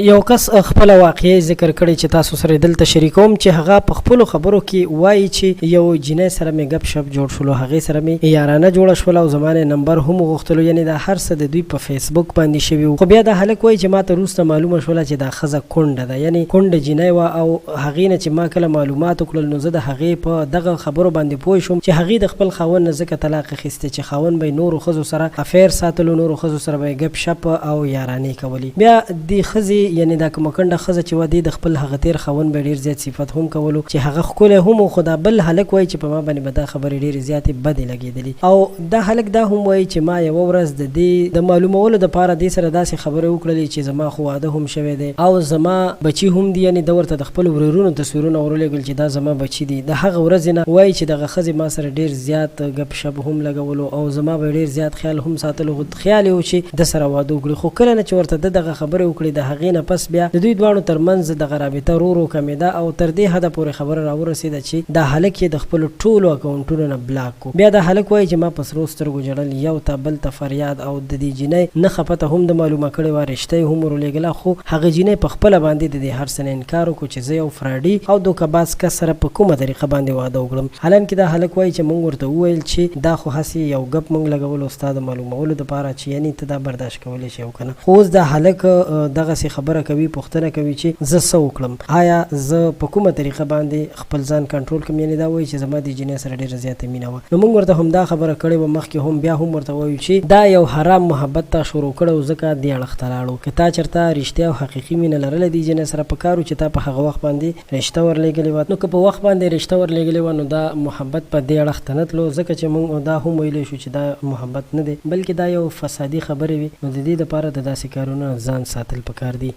یو کس خپله واقعه ذکر کړې چې تاسو سره دلته شریکوم، چې هغه په خپلو خبرو کې وايي چې یو جینۍ سره مې ګپ شپ جوړ شولو، هغې سره مې یارانه جوړه شوله او زما نه یې نمبر هم وغوښتلو، یعنې دا هر څه د دوی په فیسبوک باندې شوي وو. خو بیا دا هلک وايي چې ماته وروسته معلومه شوله چې دا ښځه کونډه ده، یعنې کونډه جینۍ وه او هغې نه چې ما کله معلومات وکړل نو زه د هغې په دغه خبرو باندې پوه شوم چې هغې د خپل خاوند نه ځکه طلاق اخیستی چې خاوند به یې نورو ښځو سره افیر ساتلو، نورو ښځو سره به یې ګپ شپ او یارانې کولې. بیا دې ښځې یعنې دا کومه کونډه ښځه چې وه دې د خپل هغه تېر خاوند به یې ډېر زیات صفت هم کولو چې هغه ښکلی هم و، خو دا بل هلک وایي چې په ما باندې به دا خبرې ډېرې زیاتې بدې لګېدلې. او دا هلک دا هم وایي چې ما یوه ورځ د دې د معلومولو د پاره دې سره داسې خبرې وکړلې چې زما خو واده هم شوی دی او زما بچي هم دي، یعنې ده ورته د خپلو ورېرونو تصویرونه ورولېږل چې دا زما بچي دي. د هغه ورځې نه وایي چې دغه ښځې ما سره ډېر زیات ګپ شپ هم لګولو او زما به یې ډېر زیات خیال هم ساتلو، خو خیال یې و چې ده سره واده وکړي، خو کله نه چې ورته ده دغه خبرې وکړې د هغې نه پس بیا د دوی دواړو تر منځ دغه رابطه ورو ورو کمېده او تر دې حده پورې خبره راورسېده چې دا هلک یې د خپلو ټولو اکاونټونو نه بلاک کو. بیا دا هلک وایي چې ما په سرو سترګو ژړل، یو ته بل ته فریاد او د دې جینۍ نښه پته هم ده معلومه کړې وه، رشته یې هم ورولېږله، خو هغه جینۍ په خپله باندې د دې هر څه نه انکار وکړو چې زه یو فراډي او دوکه باز کس سره په کومه طریقه باندې واده وکړم. حالانکه دا هلک وایي چې مونږ ورته وویل چې دا خو هسې یو ګپ مونږ لګولو ستا د معلومولو دپاره چې یعنی ته دا برداشت کولی شې او کنه، خو اوس دا هلک دغسې خبره کوي، پوښتنه کوي چې زه څه وکړم، آیا زه په کومه طریقه باندې خپل ځان کنټرول کړم، یعنی دا وایي چې زما دې جینۍ سره ډیره زیاته مینه وه، نو مونږ ورته همدا خبره کړې وه مخکې هم، بیا هم ورته وایو چې دا یو حرام محبت تا شروع کړی و ځکه دې اړخ ته لاړو، که تا چرته رښتیا او حقیقي مینه لرله دې جینۍ سره پکار و چې تا په هغه وخت باندې رشته ورلېږلې وه، نو که په وخت باندې رشته ورلېږلې وه نو دا محبت په دې اړخ ته نه تلو، ځکه چې مونږ دا هم ویلی شو چې دا محبت نه دی بلکې دا یو فسادي خبرې وې، نو د دې لپاره د داسې کارونو نه ځان ساتل پکار دي.